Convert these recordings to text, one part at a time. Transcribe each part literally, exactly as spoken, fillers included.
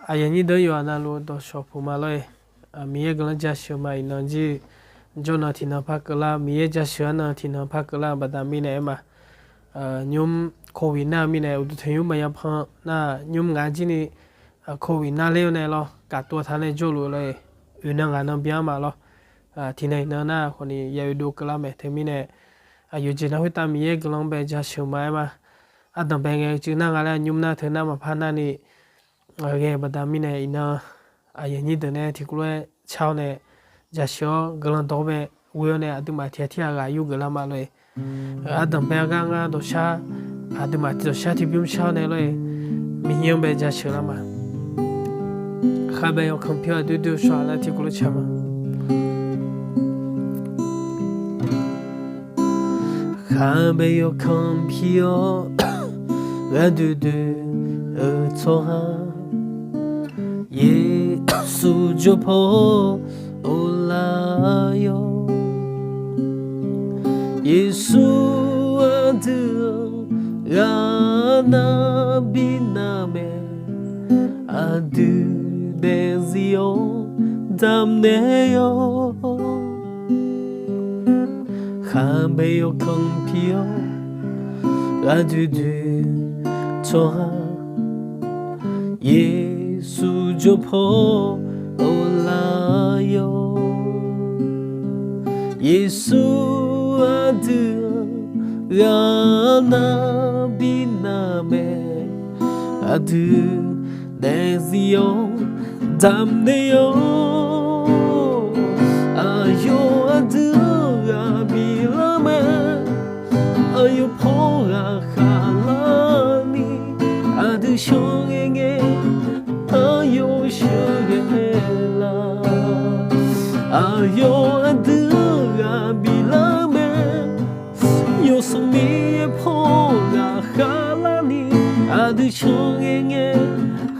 aqyuif aqnyir deuq yawqha navluf dawqshawq puq ma lor-e. Miqyaer guiqlanq jasheuq ma iqnan jir. Jawrnan tiqnan par keuvlar, Miqyaer jasheuq arnan tiqnan par keuvlar baqda mirnae aer ma. Nymr โควิด nar-eu mirnae uqduq tanqnymr maqya pan nar nymr ngaq jir ni โควิด nar ler-awr nae lawr, kaqtov taq nae jawrluf lor-e. Oeq nan ngaq nan byan ma lawr. Tiqnan iqnan nar khawf ni ya oedov keuvlar mae. Teumirnae aqyawf jeq nar khoertav Miqyaer guiqlanq bae jasheuq ma aer ma. Ardanqbae ngae uicuiv nar nga laer nymr nar teu nar maqpar nar ni ghae baqda mirnae iqnan aqyuif aqnyir deuq nae tiqkawv lof-aer car-awr nae jasheuq-awr guiqlanq dawq bae ghoe-awr nae aqduimaf tiqghaq tirghaq ghaq yurgeuf lar ma lor-e. Ardanqbae-a gar ngar dawqshar, aqduimaf tiqdawqshar tiqbymr shar-awr nae lor-e, Miqyaer-anr bae jasheuq lar ma. Khavbae yawkanr pyeuf-awr aqdui dui-eu shawq-a laer tiqkawv lof car ma. Khavbae yawkanr pyeuf-awr gharduidui-eu tsawrhaq Yeqsur jawr paw-awr lar-awr, Yeqsur aqdui-anr ghaq nar bi nar mae, aqdui daefzir-awr damnaeq-awr. Khavbae yawkanr pyeuf-awr gharduidui tsawrhaq Yeqsur jawr paw-awr lar-awr, Yeqsur aqdui-anr ghaq nar bi nar mae, aqdui daefzir-awr damnaeq-awr. Aqyawf aqdui-anr ghaq bi lar mae, aqyawf paw ghaq khaqlar ni aqdui can ghae ngae, aqyawf sheuqghae la. Aqyawf aqdui-anr ghaq bi lar mae, Yawsanr Miqyaer paw ghaq khaqlar ni aqdui can ghae ngae,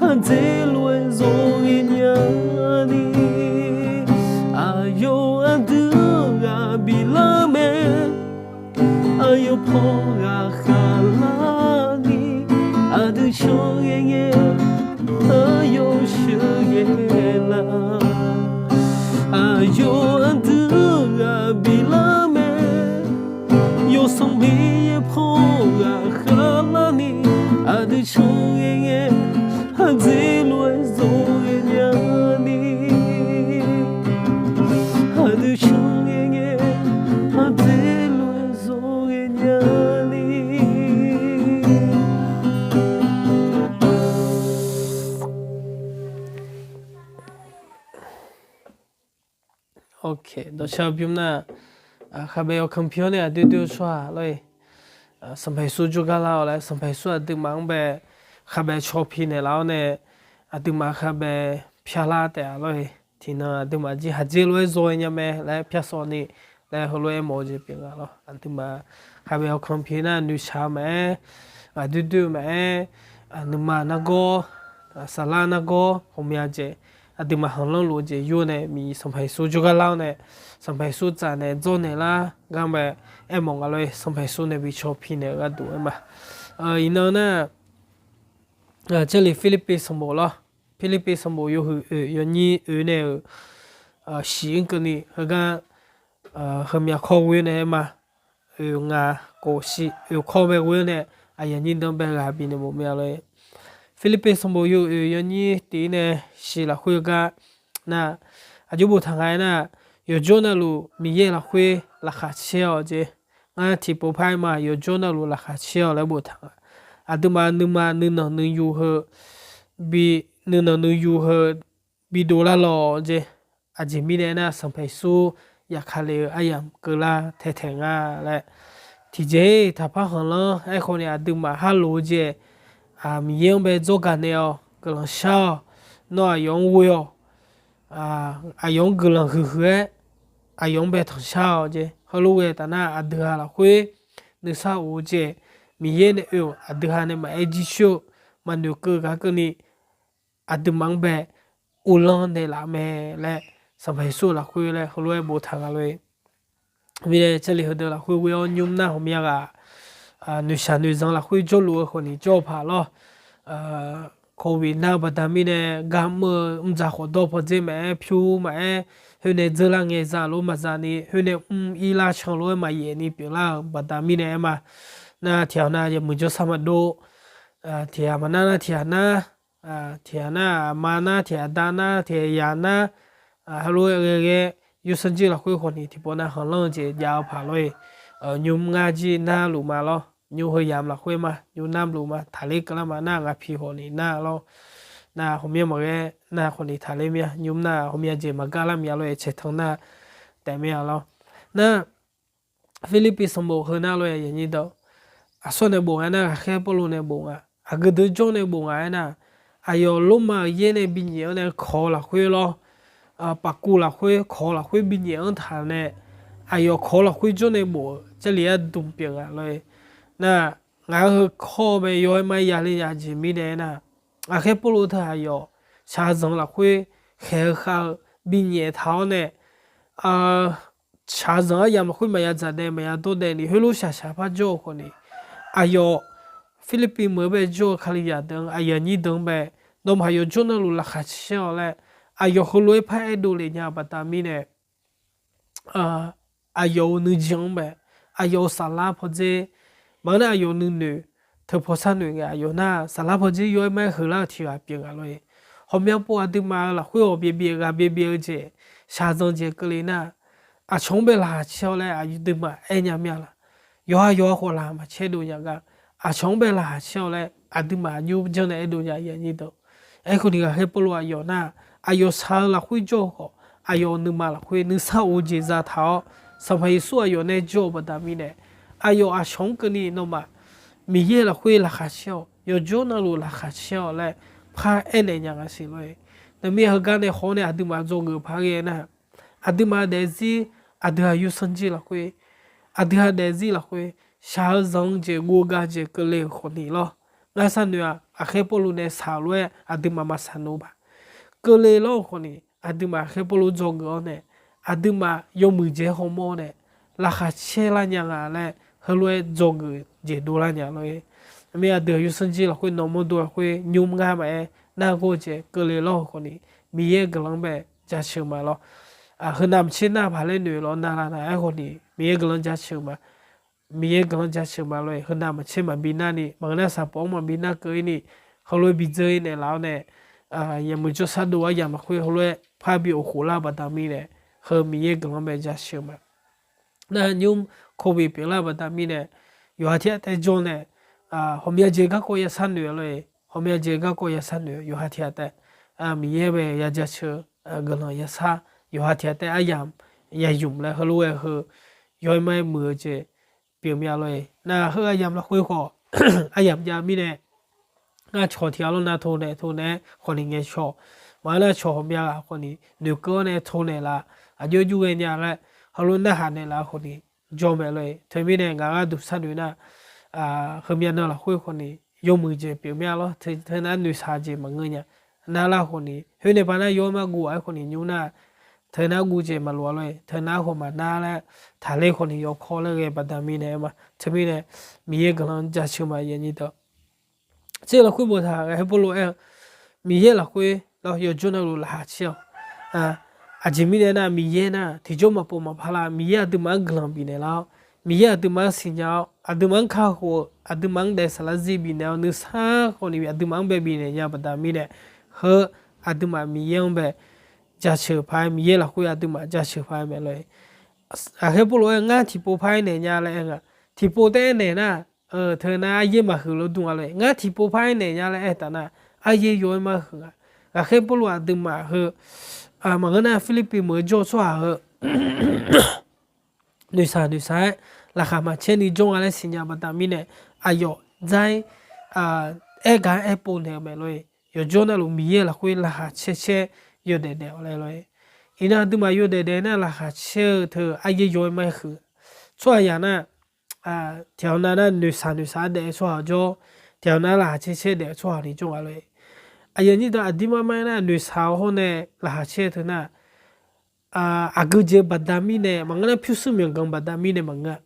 aqdzeq lof-aer zawr ghae nya ni. Aqyawf aqdui-anr ghaq bi lar mae, aqyawf paw ghaq khaqlar ni aqdui can ghae ngae, aqyawf sheuqghae la. Aqyawf aqdui-anr ghaq bi lar mae, Yawsanr Miqyaer paw ghaq khaqlar ni aqdui can ghae ngae, aqdzeq lof-aer zawr ghae nya ni. Aqdui can ghae ngae, aqdzeq lof-aer zawr ghae nya ni. Ok, dawqshar bymr nar, khavbae yawkanr pyeuf-awr nae aqdui dui-eu tsawrhaq lor-e, Sanqpaq Yeqsur jawrgar lar-awq laer Sanqpaq Yeqsur aqduimaf-anr bae khavbae caw pi naeqlaf-awr nae, aqduimaf khavbae pyarlar taef-a lor-e. Tiqnan aqduimaf jir haqdzeq lof-aer zawr-aer nya mae laer pyar sawv ni laer heulof-aer mawf-eu jeq pyeuf nga lor. Aqduimaf khavbae yawkanr pyeuf nar noeqshaq-eu maqaer, aqdui dui-eu maqaer, nuima nargawr, saflar nargawr ghawqmya jeq, aqduimaf khanqlanr luf-eu jeq yur nae Miqyaer Sanqpaq Yeqsur jawrgar lar-awr nae, Sanqpaq Yeqsur tsaf nae dzawrnaeq lar gar bae aermawf nga lor-e. Sanqpaq Yeqsur nae bi caw pi naeq-eu gharduq aer ma. Iqnan nar, Jarlif Pirlirpiv sanqbof lawr. Pirlirpiv sanqbof yawhuiq oeq yawnyir oeq nae-euq shiq mr keuvni heugar, heumya kawr ghoe nae aer ma. Oeq ngaq kof shiq oeq kawr bae ghoe nae aqyuif aqnyir deuq-anr bae ghaq bifnaeq mawf mya lor-e. Pirlirpiv sanqbof yawhuiq oeq yawnyir tiq nae shiq lafkhoer gar nar, aqjox boftaq nga-aer nar, yawqjawr navluf Miqyaer lafkhoer laqkhaq caer-awq jeq. Ngar tiqpov par-aer ma, yawqjawr navluf laqkhaq caer-awq laer boftaq nga. Aqduimaf nuima nuinanq nuiyu heu bi, nuinanq nuiyu heu bidov lar lawq jeq. Aqjeq mirnae aernar, Sanqpaq Yeqsur yafkale-eu aryamq keuvlar taeq taeq nga laer tiqjeq-iq taqpar khanqlanr aerkhawf ni aqduimaf harlof-eu jeq, Miqyaer-anr bae dzawrgaq naeq-awq, guiqlanq shar-awq, nawr aqyawf-anr ghoe-awq, aqyawf-anr guiqlanq huiq huiq-aer aqyawf-anr bae tanqshar-awq jeq. Heulof ghae taf nar aqdui-aq lafkhoer nuisar of-eu jeq, Miqyaer nae oe-awq, aqdui ha nae maqaer jircoer-eu maqnoeq keuv gaq keuvni aqduimaf-anr bae uvlanr naeqlaf mae laer, Sanqpaq Yeqsur-euq lafkhoer laer heulof-aer boftaq nga lor-e. Mirnae Jarlif heudeuq lafkhoer ghoe-awr nymr nar ghawqmya ghaq noeqshaq noeqzanq lafkhoer jawrluf-eu khawf ni jawr-eu paq lawr. Covid nar-eu baqda mirnae, garmr-eu mrdzaq khawf dawr pawdzer maqaer, pyur maqaer, khoer nae dzeurlar ngae za lof maqza ni, khoer nae mr ir lar can lof-aer maqyaef ni pyeuflar-euq baqda mirnae aer ma. Nar tiqghaq nav yawmuiq jawrshar maqdov, tiqghaq maqnar nar tiqghaq nar, tiqghaq nar aqma nar, tiqghaq da nar, tiqghaq yaq nar, heulof-aer ghae ghae, yawsanr jir lafkhoer khawf ni tiqpov nav khanqlanr-eu jeq jav-eu paq lor-eq. Nymr ngar jir narluf ma lor. Nymr heu yamq lafkhoer ma, nymr narluf ma, taqler keuvlar ma nar, ngaq pi khawf ni nar lor. Nar ghawqmyanr maqghae nar khawf ni taqler mir-a, nymr nar ghawqmya jeq maqgar lar mya lor-eq, caeqtanq nar taef mir-a lor. Nar Pirlirpiv sanqbof heu nar lor-eq, aqnyir deuq, aqsur nae bof nga nar, ghaqkhaer Pawrluv nae bof nga, aqgeu deuq jawr nae bof nga aernar, aqyawf Lormav-euq yaer nae binyaef-anr nae kawq-eu lafkhoer lor, paqkuv lafkhoer, kawq-eu lafkhoer binyaef-anr taq nae, aqyawf kawq-eu lafkhoer jawr nae bof-euq Jarlif ardmq pyeuf nga lor-eq. Nar ngaq-anr heu kawr-eu mae, yaw-aer ma yale nya jeq mirnae aernar, ghaqkhaer Pawrluv teu aqyawf shaqzanq lafkhoer khaeq-eu khav-eu binyaef taq-awr nae, shaqzanq aryamq lafkhoer maqya dzaqdaev maqya dawrdaev ni heulof shaqshaq par jawr-eu khawf ni, aqyawf Pirlirpiv meuq-eu bae jawr-eu Kalizaq deuq-anr, aqyuif aqnyir deuq-anr bae, nawmaf yawqjawr navluf laqkhaq caer-awq laer, aqyawf heulof-aer paraer dovlef nya-eu baqda mirnae, aqyawf-euq nuijan-anr bae, aqyawf-euq saflar pawdzer, maqngeur nar aqyawf nuinoeq, teupaw sharnoeq ngae aqyawf nar saflar pawdzer yaw-aer ma-aer heular-euq tiq ghaq pyeuf nga lor-eq. Ghawqmya pov aqduimaf-euq lafkhoer ghawq byaev byaev ghaq byaev byaev-eu jeq shaqzanq jeq keuvle nar, aqcawq-anr bae laqkhaq caer-awr laer aqduimaf aer nya mir-a laq? Yawqha yawqha khawf laqkhaq maqcaer dov nya gar, aqcawq-anr bae laqkhaq caer-awq laer aqduimaf aqjox janr nae aerdov nya-a. Aerkhawf ni ghaqkhaer Pawrluv aqyawf nar, aqyawf shaq-eu lafkhoer jawr-eu khawf, aqyawf-euq nuima lafkhoer nuisar of-eu jeq zataq-awr, Sanqpaq Yeqsur aqyawf nae jawr-eu baqda mirnae, aqyawf aqcawq-anr keuvni nawmaf Miqyaer lafkhoer laqkhaq caer-awq, yawqjawr navluf laqkhaq caer-awq laer paraer naeq nya nga siq lor-eq. Naqmir heugar nae haw-awr nae aqduimaf dzawgeuf paq ghae nar, aqduimaf daefzir, aqdui-aq yawsanr jir lafkhoer, aqdui-aq daefzir lafkhoer shaq-eu zanq-eu jeq ghovga jeq keuvle-euq khawf ni lor. Ngar sharnoeq-aq, ghaqkhaer Pawrluv nae shaq-euq lof-aer aqduimaf maqshaq noeq baq. Keuvle lawr-euq khawf ni aqduimaf ghaqkhaer Pawrluv dzawgeuf-awr nae, aqduimaf yawmuiq jeq-aer hawmawr-awr nae, laqkhaq caer lar nya nga laer heulof-aer dzawgeuf jeq dovlar nya lor-eq. Naqmir aqdui-aq yawsanr jir lafkhoer nawmawr dov lafkhoer nymr ngar maqaer nargawr-eu jeq keuvle lawr-euq khawf ni, Miqyaer guiqlanq-anr bae jaceuq ma lor. Heunav maqtser nar paq laer noeq lawr nar lar nar aerkhawf ni Miqyaer guiqlanq jaceuq ma. Miqyaer guiqlanq jaceuq ma lor-eq. Heunav maqtser maqbi nar ni maqngeur nar saqpawf-anr maqbi nar keuv-ir ni, heulof-aer bi dzeur-ir naeqlaf-awr nae, yawmuiq jawrshar dov aryamq lafkhoer heulof-aer par bi of khof lar baqda mirnae, heu Miqyaer guiqlanq-anr bae jaceuq ma. Nar nymr Covid pyeuflar-eu baqda mirnae, yawqha tiq ghaq taef jawr nae, ghawqmya jeq garkawv yashar noeq lor-eq. Ghawqmya jeq garkawv yashar noeq, yawqha tiq ghaq taef Miqyaer bae ya jaceuq, guiqlanq yashar, yawqha tiq ghaq taef aryamq yayuf laer heulof-aer heu yaw-aer ma-aer muiq-eu jeq pyeuf mya lor-eq. Nar heu aryamq lafkhoer khawf, aryamq jav mirnae, ngar cawq tiq ghaq lawr nar tov naeq tov naeq-aer khawf ni ngaeqcawq, maqngeur nar cawq ghawqmya ghaq khawf ni noeqkeuv-awr nae tov naeq laf, aqjox jur ghae nya laer heulof narhaq naeqlaf-eu khawf ni jawr mae lor-eq. Teumirnae ngaq gharduq sharnoeq nar, heumya nan lafkhoer khawf ni yawmuiq jeq pyeuf mya lor. Teu nar noeqshaq jeq maqngeur nya. Nar lar khawf ni khoer nae par nar yaw-aer mar guv-aq aerkhawf ni nymr nar, teu nar guv jeq maqloq-a lor-eq. Teu nar khawf maqnar laer taqler khawf ni yawkawr laer ghae baqda mirnae ma. Teumirnae Miqyaer guiqlanq jaceuq ma. Tser lafkhoer boftaq ghaqkhaer Pawrluv aer-eu, Miqyaer lafkhoer lawr yawqjawr navluf laqkhaq caer-awq. Aqjeq mirnae nar Miqyaer nar tiqjawr maqpov maqpar lar, Miqyaer aqduimaf-anr guiqlanq bifnaeq lar-awr, Miqyaer aqduimaf-anr siqnya-awr, aqduimaf-anr kakhof-eu, aqduimaf-anr daef saqlar zir bifnaeq-awr, nuisar khawf ni aqduimaf-anr bae bifnaeq nya baqda mirnae, heu aqduimaf Miqyaer-anr bae jaceuq paq-aer, Miqyaer lafkhoer aqduimaf jaceuq paq-aer mae lor-eq. Ghaqkhaer Pawrluv aer-eu, ngar tiqpov par-aer naeq nya laer aer nga. Tiqpov taef-aer naeq nar, teu nar aryaer maqhuiq lof dm-a lor-eq. Ngar tiqpov par-aer naeq nya laer aer taf nar, aryaer yaw-aer mar huiq-a. Ghaqkhaer Pawrluv aqduimaf heu maqngeur nar Pirlirpiv meuq-eu jawr-eu tsawrhaq heu noeqshaq noeqshaq-aer laqkhaq maqcaer ni jawr nga laer siqnya baqda mirnae, aqyawf dzar-ir aer gar aer pov naeq-eu mae lor-eq. Yawqjawr navluf Miqyaer lafkhoer laqkhaq caer caer yawdaef daef-awq laer lor-eq. Iqnan aqduimaf yawdaef daef nar laqkhaq caer-eu teu aryaer yaw-aer mar huiq. Tsawrhaqzaq nar, tiqghaq nav nar noeqshaq noeqshaq-aer daef-eu tsawrhaq jawr, tiqghaq nav laqkhaq caer caer daef-eu tsawrhaq ni jawr nga lor-eq. Aqyuif aqnyir deuq, aqdirmar mar aer nar noeqshaq-eu hawr nae laqkhaq caer-eu teu nar, aqgeujeq baqda mirnae maqngeur nar pyurshuir myawqganq baqda mirnae maqngeur-a.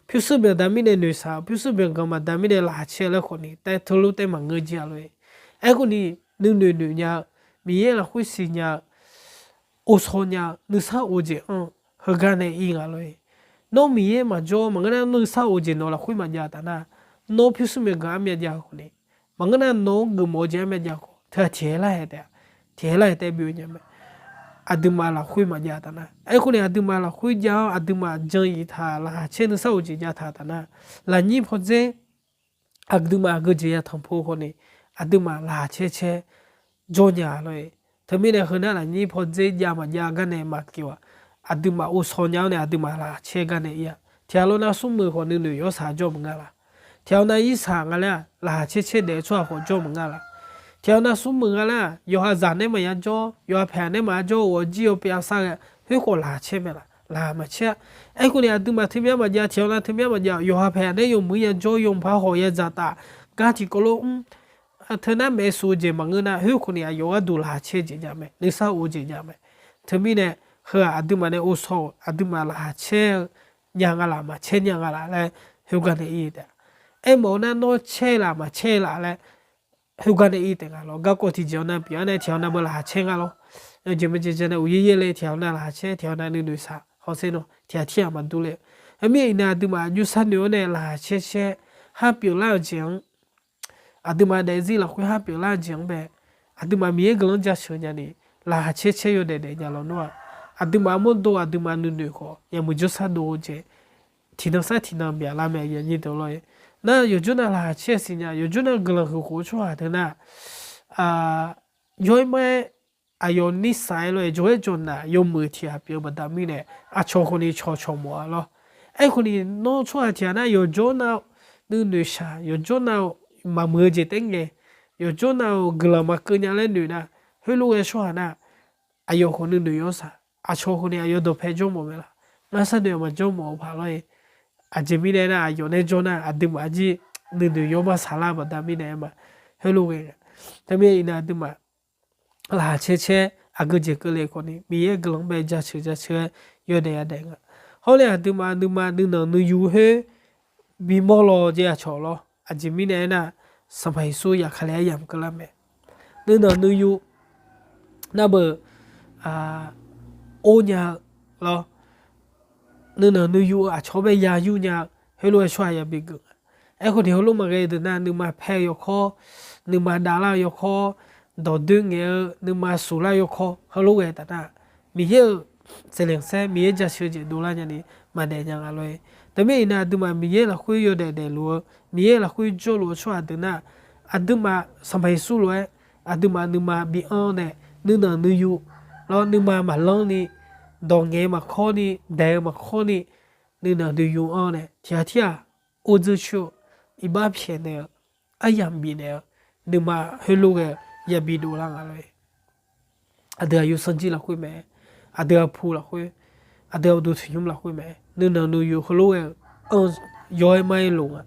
Pyurshuir myawqganq baqda mirnae noeqshaq-eu, pyurshuir myawqganq baqda mirnae laqkhaq caer-eu laer khawf ni taev teulof taev maqngeur jir-a lor-eq. Aerkhawf ni nuinoeq noeq nya-eu, Miqyaer lafkhoer siqnya-eu, ovshaw nya-eu, nuisar of-eu jeq anr-eu, heugar nae ir nga lor-e. Nawr Miqyaer maqjawr maqngeur nar, nuisar of-eu jeq nawq lafkhoer maqjav taf nar, nawr pyurshuir myawqganq armyav jav khawf ni, maqngeur nar nawq-anr geufmawf-eu jeq armyav jav khawf, teu-aq tiqhaer lar hae taef-a, tiqhaer lar hae taef byov nya mae. Aqduimaf lafkhoer maqjav taf nar, aerkhawf ni aqduimaf lafkhoer jav-awr aqduimaf jan-iq taq laqkhaq caer nuisar of jeq jav taq taf nar, lafnyir pawdzer aqduimaf aqgeujeq yatanq pu khawf ni, aqduimaf laqkhaq caer caer jawr nya lor-e. Teumirnae heu nar lafnyir pawdzer jav maqjav gar nae maqgeuf-aq, aqduimaf ovshaw nya-awr nae aqduimaf laqkhaq caer gar nae ir-a. Tiqghaq lawr nar smrmuiq khawf nuinoeq yawsaq jawr maqnga laf. Tiqghaq lawr nar irsaq nga laer-aq, laqkhaq caer caer daef-eu tsawrhaq khawf jawr maqnga laf. Tiqghaq lawr nar smrmuiq nga laer-aq, yawqha zaq nae maqya jawr, yawqha paeq nae maqya jawr, ghawq jir-eu pyav sar ghae, khoerkhawf laqkhaq caer mae laf, laqkhaq maqcaer-a. Aerkhawf ni aqduimaf teumyanr maqjav, tiqghaq lawr nar teumyanr maqjav, yawqha paeq nae yawmuiq ya jawr, yawmuiq par hawq ya dzaqtaf, gar tiqkawv lof mr, teu nar maeqsuf-eu jeq maqngeur nar, khoerkhawf ni aqyawf gharduq laqkhaq caer jeq jav mae, nuisar of jeq jav mae. Teumirnae heu-aq aqduimaf nae ovshaw-euq, aqduimaf laqkhaq caer-eu nya nga laf, maqcaer nya nga laf laer khoergar nae ir taef-a. Aermawf-eu nar nawr caer laf maqcaer laf laer khoergar nae ir taef nga lawr. Garkawv tiqjeq-awr nar pyeuf-awr nae tiqghaq lawr nar beu laqkhaq caer nga lawr. Yawjeq maqjeq ja nae uqyaer yaer le tiqghaq lawr nar laqkhaq caer, tiqghaq lawr nar nuinoeq saq hawsher nawr tiqghaq tirghaq maqdur le. Aermir iqnan aqduimaf aqjox sharnoeq-awr nae laqkhaq caer caer har pyeuflar-eu jeq-anr, aqduimaf daefzir lafkhoer har pyeuflar-eu jeq-anr bae, aqduimaf Miqyaer guiqlanq jaceuq nya ni, laqkhaq caer caer yawdaef daef nya lawnmr-aq, aqduimaf armawr dov aqduimaf nuinoeq khawf yawmuiq jawrshar dov-eu jeq tiqnan sar tiqnan myaqlar mae, aqnyir deuq lawr-e. Nar yawqjawr nav laqkhaq caer siqnya, yawqjawr nav guiqlanq huiq khof-eu tsawrhaq teu nar, yawr-aer mar-aer aqyawf nir saq-aer lawr-e, jawr-aer jawr naf yawmuiq tiqghaq pyeuf-eu baqda mirnae, aqcawq khawf ni cawqcawq mawf-a lawr. Aerkhawf ni nawr tsawrhaq tiqghaq nar yawqjawr nav nuinoeq shaq, yawqjawr nav maqmuiq-eu jeq taef ngae, yawqjawr nav-euq guiqlanq maqkeuv nya laer noeq nar, heulof ghae tsawrhaq nar, aqyawf khawf nuinoeq yawsaq, aqcawq khawf ni aqyawf dawqpae jawr mawf mae laf. Ngar sharnoeq-eu maqjawr mawf-eu paq lawr-e. Aqjeq mirnae nar aqyawf nae jawr nar aqduimaf jir nuinoeq yawr mar saqlar-eu baqda mirnae aer ma. Heulof ghae nga. Teumirnae iqnan aqduimaf laqkhaq caer caer aqgeujeq keuvle khawf ni Miqyaer guiqlanq bae jaceuq jaceuq-aer yawdaef yadaef nga. Hawr nae aqduimaf nuima nuinanq nuiyu khoer bimawr law jeq aqcawq lawr. Aqjeq mirnae aernar, Sanqpaq Yeqsur yaqkale aryamq keuvlar mae. Nuinanq nuiyu nar beu or nya-eu lawr. Nuinanq nuiyu-eu aqcawq-anr bae ya yur nya-eu heulof-aer tsawrhaq yabi geuf nga. Aerkhawf ni heulof maqghae deuq nar, nuima paer-eu yawkawr, nuima davlar-eu yawkawr, dawqdoer ngaeq-eu nuima suflar-eu yawkawr heulof ghae taf nar, Miqyaer-euq saeqleq saer Miqyaer jaceuq-eu jeq dovlar nyani maqdaef nya nga lor-e. Teumirnae iqnan aqduimaf Miqyaer lafkhoer yawdaef daefluf-eu, Miqyaer lafkhoer jawrluf-eu tsawrhaq deuq nar, aqduimaf Sanqpaq Yeqsur lof-aer aqduimaf nuima bi anr nae, nuinanq nuiyu lawr nuima maqlanr ni, dawq ngaeq-eu maqkawr ni, daeq-eu maqkawr ni, nuinanq nuiyu anr nae tiqghaq tirghaq or dzeur coer-eu, iqbax pyaeqnaeq-eu, aryamq bifnaeq-eu, nuima heulof ghae-eu yabi dovlar nga lor-e. Aqdui aqyuif sanqjir lafkhoer mae, aqdui aqpu lafkhoer, aqdui aqduq tiqnymr lafkhoer mae, nuinanq nuiyu heulof ghae-eu anr-eu yawr-aer mar-aer loq nga.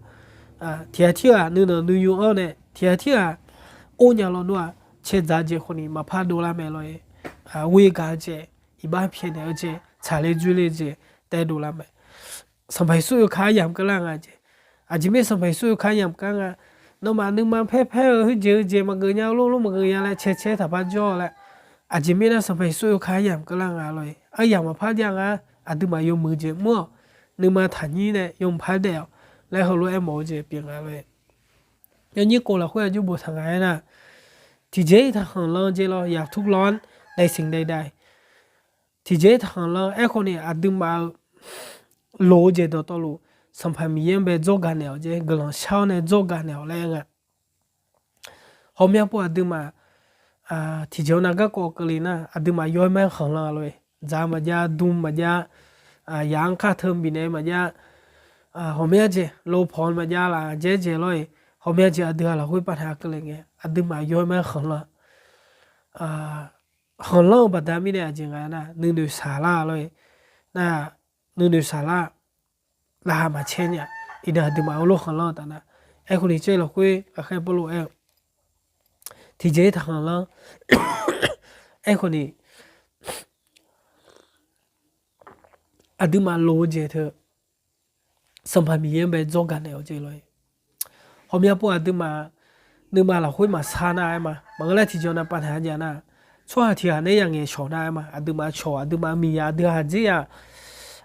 Tiqghaq tirghaq nuinanq nuiyu anr nae tiqghaq tirghaq or nya lawnmr-aq, cae dzaq-eu jeq khawf ni maqpar dovlar mae lor-e. Ghoer gaq-eu jeq, iqbax pyaeqnaeq-eu jeq, tsaqler dzoerler-eu jeq taef dovlar mae. Sanqpaq Yeqsur yawkaq aryamq keuvlar nga jeq. Aqjeq mirnae Sanqpaq Yeqsur yawkaq aryamq keuvlar nga. Nawmaf nuima paer paer-eu heujeq heujeq maqgeuf nya, lof lof maqgeuf nya laer cae caer taqpar jawr-awq laer. Aqjeq mirnae Sanqpaq Yeqsur yawkaq aryamq keuvlar nga lor-e. Aryamq maqpar jav nga, aqduimaf yawmuiq jeq mr-awq, nuima taqnyir nae yawmuiq par daef-awq laer heulof-aer mawf-eu jeq pyeuf nga lor-e. Yawnyir khof lafkhoer aqjox boftaq nga aernar, tiqjeq-ir taqkhanq lanr jeq lawr, อย่าทุกข์ร้อนในสิ่งใดๆ. Tiqjeq-ir taqkhanq lanr. Aerkhawf ni aqduimaf-euq loq-eu jeq dawqtawvluf, Sanqpaq Miqyaer-anr bae dzawrgaq naeq-awq jeq, guiqlanq shar-awr nae dzawrgaq naeq-awq laer aer nga. Ghawqmya pov aqduimaf tiqjeq-awr nav garkawv keuvle nar, aqduimaf yawr-aer mar-aer khanqlanr-a lor-e. Dzaq maqjav, dm maqjav, yaq-anr kar teu bifnaeq maqjav, ghawqmya jeq lo pawq maqjav laf jaer jeq lawr-e. Ghawqmya jeq aqdui-aq lafkhoer pavnav keuvle ngae, aqduimaf yawr-aer mar-aer khanqlanr. Khanqlanr-eu baqda mirnae aqjeq nga nar, nuinoeq saqlar lor-e. Nar, nuinoeq saqlar, laqkhaq maqcaer nya. Iqnan aqduimaf heulof khanqlanr-eu taf nar, aerkhawf ni caer lafkhoer ghaqkhaer Pawrluv aer-eu, tiqjeq-ir taqkhanq lanr. Aerkhawf ni aqduimaf loq-eu jeq teu, Sanqpaq Miqyaer-anr bae dzawrgaq naeq-awq jeq lor-e. Ghawqmya pov aqduimaf nuima lafkhoer maqsar nar-aer ma. Maqngeur laer tiqjeq nav pavnaeq-a jav nar, tsawrhaq tiq ghaq nae ya ngaeq shawq nar-aer ma. Aqduimaf cawq, aqduimaf miqyaq, aqdui ghaq dzer-aq,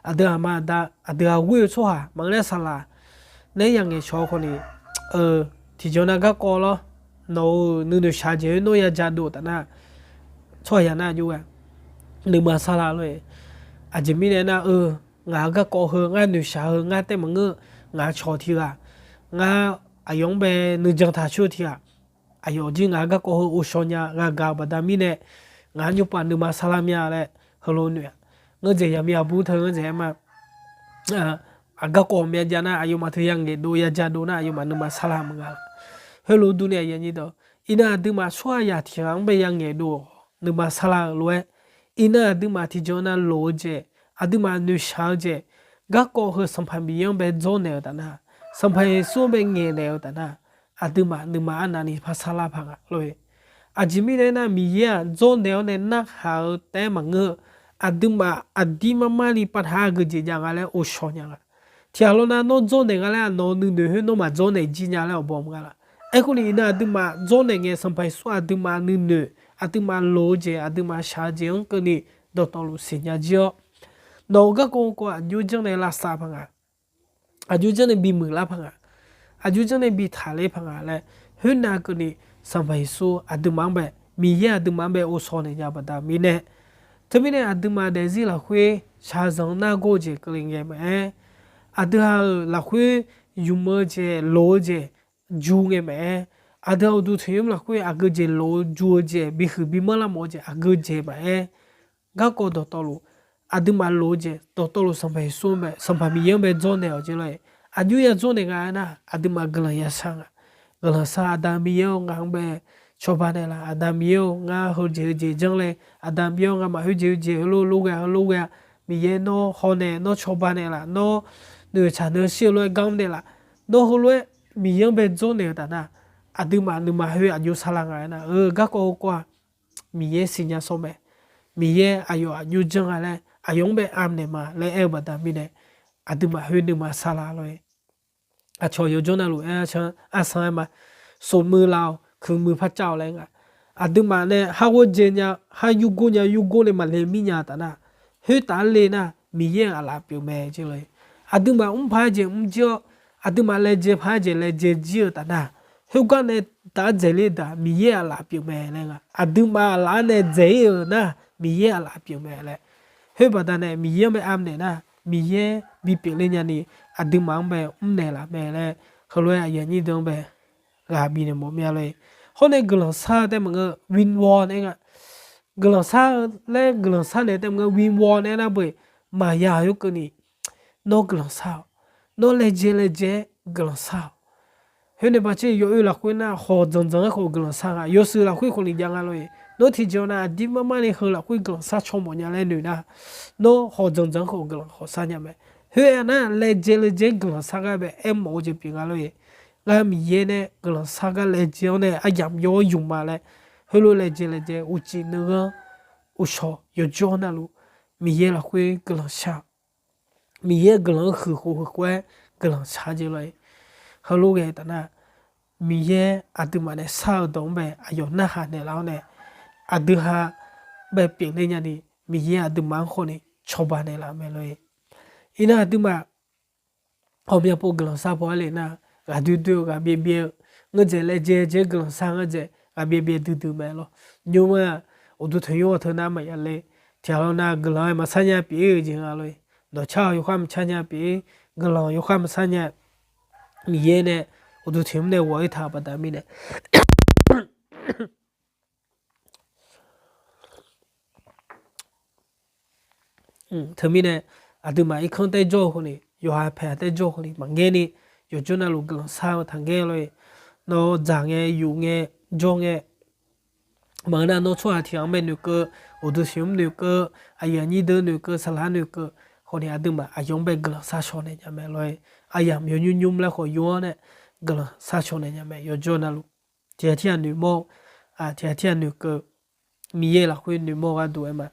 aqdui aqma aqda, aqdui ghaq ghoer-eu tsawrhaq maqngeur laer saqlaq nae ya ngaeq shawq-eu khawf ni, tiqjeq nav garkawv lawr, nawq-euq nuinoeq shaq jeq-aer nawr ya jadov taf nar, tsawrhaq ya nar jov-a, nuima sarlar lor-e. Aqjeq mirnae nar-eu, ngaq-euq garkawv heu, ngar noeqshaq heu, ngar taef maqngeur, ngaq cawq tiq ghaq, ngar aqyawf-anr bae nuijan taqcoer-eu tiq ghaq, aqyawf jir ngaq-euq garkawv heu ghovshaw nya ghaq gaq-eu baqda mirnae, ngaq-anr nymrpav nuima sarlar mya laer heulof noeq-a. Ngeurdzaeq yaqmiq aqbur teu ngeurdzaeq-aer ma, aqgarkawv myav jav nar, aqyawfmaf teu ya ngaeqdov ya jadov nar, aqyawfmaf nuima sarlar maqnga. Heulof durni aqyuif aqnyir deuq, iqnan aqduimaf tsawrhaq yaq tiq ghaq-anr bae ya ngaeqdov-awq nuima sarlar-eu lof-aer, iqnan aqduimaf tiqjeq nav loq-eu jeq, aqduimaf noeqshaq-eu jeq, garkawv heu Sanqpaq Miqyaer-anr bae dzawrnaeq-eu taf nar, Sanqpaq Yeqsur-anr bae ngaeqnaeq-eu taf nar, aqduimaf nuima arnavni par sarlar paq nga lor-e. Aqjeq mirnae aernar, Miqyaer-aq dzawrnaeq-awr nae narhaq-eu taef-aer maqngeur-eu, aqduimaf aqdir marmarni pavtaq-aer aqgeujeq jav nga laer ghovshaw nya nga. Tiqghaq lawr nar, nawr dzawrnaeq nga laer nawq-eu nuinoeq khoer nawr maqdzawrnaeq jir nya laer awqbawq maqnga laf. Aerkhawf ni iqnan aqduimaf dzawrnaeq ngae, Sanqpaq Yeqsur aqduimaf nuinoeq, aqduimaf loq-eu jeq, aqduimaf shaq-eu jeq-anr keuvni dawqtawvluf siqnya jir-awr, nawq-euq garkawv kawv aqjox janr nae lavsav paq nga, aqjox janr nae bimuiq lar paq nga, aqjox janr nae bitaq ler paq nga laer, khoernav keuvni Sanqpaq Yeqsur aqduimaf-anr bae, Miqyaer aqduimaf-anr bae ghovshaw naeq nya baqda mirnae, teumirnae aqduimaf daefzir lafkhoer shaqzanq nargawr-eu jeq keuvle ngae maqaer, aqdui ha-euq lafkhoer ymq-eu jeq, loq-eu jeq, ju ngae maqaer, aqdui ha uqduq tanqnymr lafkhoer aqgeujeq loq-eu ju-eu jeq, bihuiq bimanr lar mawf-eu jeq aqgeujeq maqaer, garkawv dawqtawvluf, aqduimaf loq-eu jeq dawqtawvluf Sanqpaq Yeqsur-anr bae, Sanqpaq Miqyaer-anr bae dzawrnaeq-awq jeq lor-e. Aqjox ya dzawrnaeq nga aernar, aqduimaf guiqlanq ya shar nga. Guiqlanq shar, Aqda Miqyaer-or, ngaq-anr bae cawba naeqlaf. Aqda Miqyaer-or, ngar heujeq heujeq janr le. Aqda Miqyaer-or, ngamaf khoerjeq khoerjeq heulof lof ghae, heulof ghae-a. Miqyaer nawr haw nae, nawr cawba naeqlaf, nawr noeqtsaq noeqshir-eu lof-aer gar mr naeqlaf. Nawr heulof-aer Miqyaer-anr bae dzawrnaeq-eu taf nar, aqduimaf nuima khoer aqjox sarlar nga aernar, eu, garkawv heukawv-aq, Miqyaer siqnya shawr mae. Miqyaer aqyawf aqjox janr nga laer aqyawf-anr bae armnaeq ma laer aer-eu baqda mirnae, aqduimaf khoer nuima sarlar lor-e. Aqcawq yawjawr navluf aer-a can arsan-aer ma, soqmuiq laf-awq, kuiqmuiq par cav-awq laer nga. Aqduimaf nae har ghawrdzae nya, har yurgor nya, yurgor nae maqle mir nya taf nar, khoertaf-aer le nar, Miqyaer-euq aqlaf pyeuf mae jeq lor-e. Aqduimaf mr paq-aer jeq mr jir-awr, aqduimaf laejae paq-aer jeq laejae jir-eu taf nar, khoergar nae taf-aer dzaeqler daq Miqyaer aqlaf pyeuf mae laer nga. Aqduimaf aqlaf-anr nae dzaeq-ir-euq nar, Miqyaer aqlaf pyeuf mae laer. Khoer baqda nae Miqyaer-anr bae armnaeq nar, Miqyaer bipyeuf ler nyani aqduimaf-anr bae mrnaeq laf mae laer, heulof-aer aqyuif aqnyir deuq-anr bae ghaq bifnaeq mawf mir-a lor-e. Hawr nae guiqlanq shar-eu taef maqngeur, win-win aer nga. Guiqlanq shar-eu laer guiqlanq shar naeq taef maqngeur, win-win aer nar beu-eq, maqya khoerkeuvni nawr guiqlanq shar-awq. Nawr laejae laejae-aer guiqlanq shar-awq. Khoer nae baqtser yawoer lafkhoer nar hawq dzanqdzanq-aer khawf guiqlanq shar nga, yawshuif lafkhoer khawf ni jav nga lor-e. Nawr tiqjeq nav aqdir marmarni heu lafkhoer guiqlanq shar caw mawf nya laer noeq nar, nawr hawq dzanqdzanq-aer khawf guiqlanq khawf shar nya mae. Khoer-aq nar, laejae laejae-aer guiqlanq shar gar bae aer mawf-eu jeq pyeuf nga lor-e. Ngar Miqyaer nae guiqlanq shar gar laejae-awr nae aryamq yaw-awr ymq ma laer, heulof laejae laejae uqcif nuighanr uqshawq yawjawr navluf, Miqyaer lafkhoer guiqlanq shar-awq. Miqyaer guiqlanq-anr huiq khof huiq khof-aer guiqlanq shar jeq lor-e. Heulof ghae taf nar, Miqyaer aqduimaf nae shar-eu dawq-anr bae aqyawf narhaq naeqlaf-awr nae, aqdui ha bae pyeufler nyani, Miqyaer aqduimaf-anr khawf ni cawba naeqlaf mae lor-e. Iqnan aqduimaf ghawqmya pov guiqlanq shar paw-aer le nar, ghaqdoer doer-eu ghaqbyaev byaev-eu, ngeur dzaeq laejae jae-aer guiqlanq shar ngeur dzaeq ghaqbyaev byaev duidui mae lor. Nymr-aq, uqduq tanqnymr-awq teu nar maqya le. Tiqghaq lawr nar guiqlanq-aer maqshar nya pyeuf-ir-eu jeq nga lor-e. Dawqcar-awq yawkhav maqshar nya pyeuf-ir, guiqlanq yawkhav maqshar nya. Miqyaer nae uqduq tanqnymr nae ghawq-ir taq-euq baqda mirnae Teumirnae aqduimaf irkanr taer jawr-eu khawf ni, yawqha paeq taer jawr-eu khawf ni maqngaer ni, yawqjawr navluf guiqlanq shar-eu taqngaer lor-e. Nawr dzaq ngae, yuf ngae, jawr ngae, maqngeur nar nawr tsawrhaq tiq ghaq-anr bae noeqkeuv, uqduq tanqnymr noeqkeuv, aqyuif aqnyir deuq noeqkeuv, saqlaq noeqkeuv khawf ni, aqduimaf aqyawf-anr bae guiqlanq shar shaw naeq nya mae lor-e. Aryamq yawnymr nymr laer khawf yur-awr nae guiqlanq shar shaw naeq nya mae, yawqjawr navluf. Tiq ghaq tirghaq noeqmawr-eu, tiq ghaq tirghaq noeqkeuv, Miqyaer lafkhoer noeqmawr-eu gharduq-aer ma.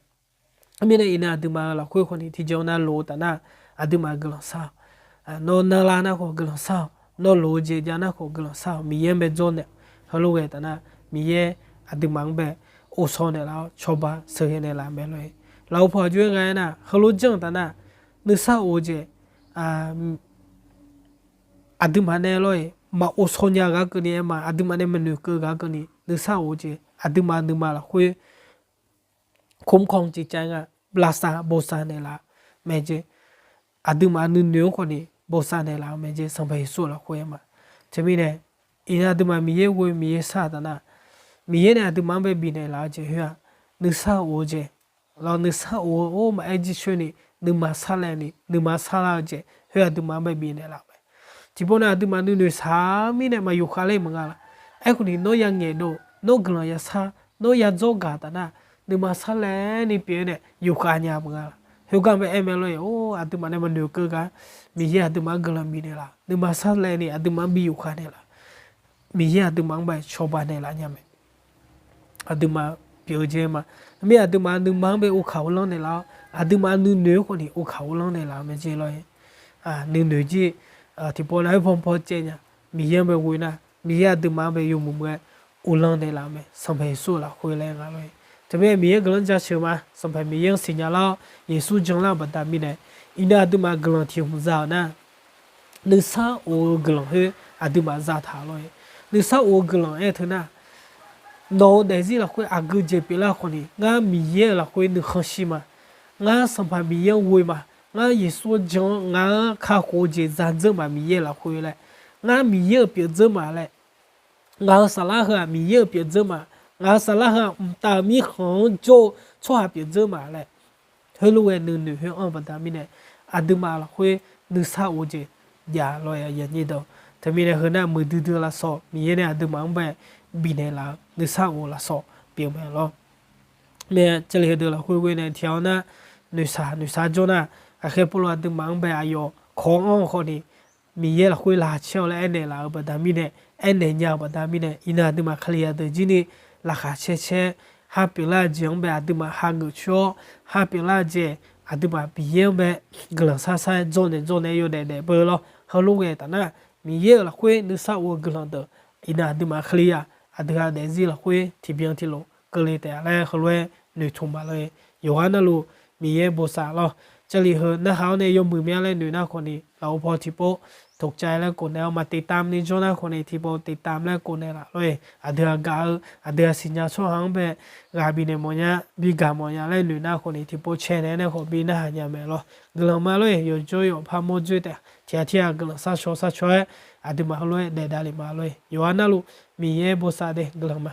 Mirnae iqnan aqduimaf-euq lafkhoer khawf ni tiqjeq nav loq-eu taf nar, aqduimaf guiqlanq shar-awq. Nawr narlar nar khawf guiqlanq shar-awq. Nawr loq-eu jeq jav nar khawf guiqlanq shar-awq. Miqyaer-anr bae dzawrnaeq-awq. Heulof ghae taf nar, Miqyaer aqduimaf-anr bae ovshaw naeqlaf-awr cawba sheuqghae naeqlaf mae lor-e. Lafov paw aqjox-aer nga aernar, heulof janr-eu taf nar, nuisar of-eu jeq aqduimaf nae lor-e, maq ovshaw nya ghaq keuvni aer ma, aqduimaf nae maqnoeq keuv ghaq keuvni nuisar of-eu jeq aqduimaf nuima lafkhoer คุ้มครองจิตใจ nga, lavsav bosav naeqlaf mae jeq. Aqduimaf nuinoeq-anr khawfni bosav naeqlaf-eu mae jeq, Sanqpaq Yeqsur lafkhoer aer ma. Teumirnae, iqnan aqduimaf Miqyaer ghoe Miqyaer sar-eu taf nar, Miqyaer nae aqduimaf-anr bae bifnaeq laf-eu jeq khoer-aq, nuisar of-eu jeq, lawr nuisar of-eu or maqaer jircoer ni, nuima sarlaev ni, nuima sarlar-eu jeq khoer aqduimaf-anr bae bifnaeq laf-eu mae. Tiqpov nae aqduimaf nuinoeq saq mirnae maq yufkhav ler maqnga laf. Aerkhawfni nawr yangaeq dov, nawr guiqlanq yasar, nawr yadzawr gaq taf nar, nuima sarlaev ni pyeuf-aer nae yufkhav nya maqnga laf. Khoergar bae aer mae lor-e, or aqduimaf nae maqnoeq keuv gar, Miqyaer aqduimaf-anr guiqlanq bifnaeq laf, nuima sarlaev ni aqduimaf-anr bi yufkhav naeq laf. Miqyaer aqduimaf-anr bae cawba naeqlaf nya mae. Aqduimaf pyeuf-eu jeq ma. Mir aqduimaf nuima-anr bae uvkaq uvlanr naeqlaf-awr, aqduimaf nuinoeq-eu khawfni uvkaq uvlanr naeqlaf-eu mae jeq lor-e. Nuinoeq jir tiqpov nar khoer paw paw caev nya. Miqyaer-anr bae ghoe nar, Miqyaer aqduimaf-anr bae yawmuiq muiq-aer uvlanr naeqlaf-eu mae, Sanqpaq Yeqsur lafkhoer laer nga lor-e. Teumirnae Miqyaer guiqlanq jaceuq ma. Sanqpaq Miqyaer-anr siqnya lar-awr Yeqsur janlar-eu baqda mirnae, iqnan aqduimaf guiqlanq tiq hmq za-euq nar, nuisar of-eu guiqlanq khoer aqduimaf zataq lor-e. Nuisar of-eu guiqlanq aer teu nar, nawq-euq daefzir lafkhoer aqgeu jeq pyeuflar khawfni, ngar Miqyaer-euq lafkhoer nuikhanr shir ma. Ngar Sanqpaq Miqyaer-anr ghoe ma. Ngar Yeqsur-anr jan-awr ngaq-anr kakhof-eu jeq za dzeur ma Miqyaer-euq lafkhoer laer. Ngar Miqyaer-euq pyeuf dzeur ma laer. Ngaq-euq saflar heu-aq Miqyaer-euq pyeuf dzeur ma. Ngaq-euq saflar heu-aq mqtav-euq mirkhanq-anr jawr-eu tsawrhaq pyeuf dzeur ma laer. Heulof ghae nuinoeq khoer anr-eu baqda mirnae, aqduimaf lafkhoer nuisar of-eu jeq jav lor-e. Teumirnae heu nar muiqdui dui lafsawq Miqyaer nae aqduimaf-anr bae bifnaeq laf-eu nuisar of lafsawq pyeuf mae lor. Mae, jarlif heudeuq lafkhoer ghoe nae tiq ghaq-awr nar, noeqshaq noeqshaq jawr nar, ghaqkhaer Pawrluv aqduimaf-anr bae aqyawf kawq-anr anr-eu khawfni, Miqyaer lafkhoer laqkhaq caer-awq laer aernaeq laf-eu baqda mirnae, aernaeq nya-eu baqda mirnae, iqnan aqduimaf Kalizaq deuq jir ni laqkhaq caer caer, ha pyeuflar-eu jeq-anr bae aqduimaf hageuf coer-awr, ha pyeuflar-eu jeq aqduimaf Miqyaer-anr bae guiqlanq sar sar-aer dzawrnaeq dzawrnaeq yawdaef daef beu lawr. Heulof ghae taf nar, Miqyaer-euq lafkhoer nuisar of-eu guiqlanq deuq, iqnan aqduimaf Kalizaq aqdui-aq daefzir lafkhoer tiqbyan tiqlof keuvle taef-a laer heulof-aer noeqtmq ma lor-e. Yawqghaq navluf Miqyaer bosav lawr. Jarlif heu narhaq-awr nae yawmuiq mya laer noeq nar khawfni, lafov paw tiqpov ถูกใจ laer khawf naeq-awr, maq ติดตาม ni jawr nar khawfni tiqpov ติดตาม laer khawf naeq laf lor-e. Aqdui-aq gaq-eu, aqdui-aq siqnya tsawrhaq-anr bae ghaq bifnaeq mawf nya, bi gaq mawf nya laer noeq nar khawfni tiqpov cae naeq-aer nae khawf bi narhaq nya mae lawr. Guiqlanq ma lor-e. Yawqjawr yawqpar mawr dzoer taef tiq ghaq tir ghaq guiqlanq sharshawr sharshawr-aer aqduimaf heulof-aer daef davlef ma lor-e. Yawqghaq navluf Miqyaer bosav de guiqlanq ma.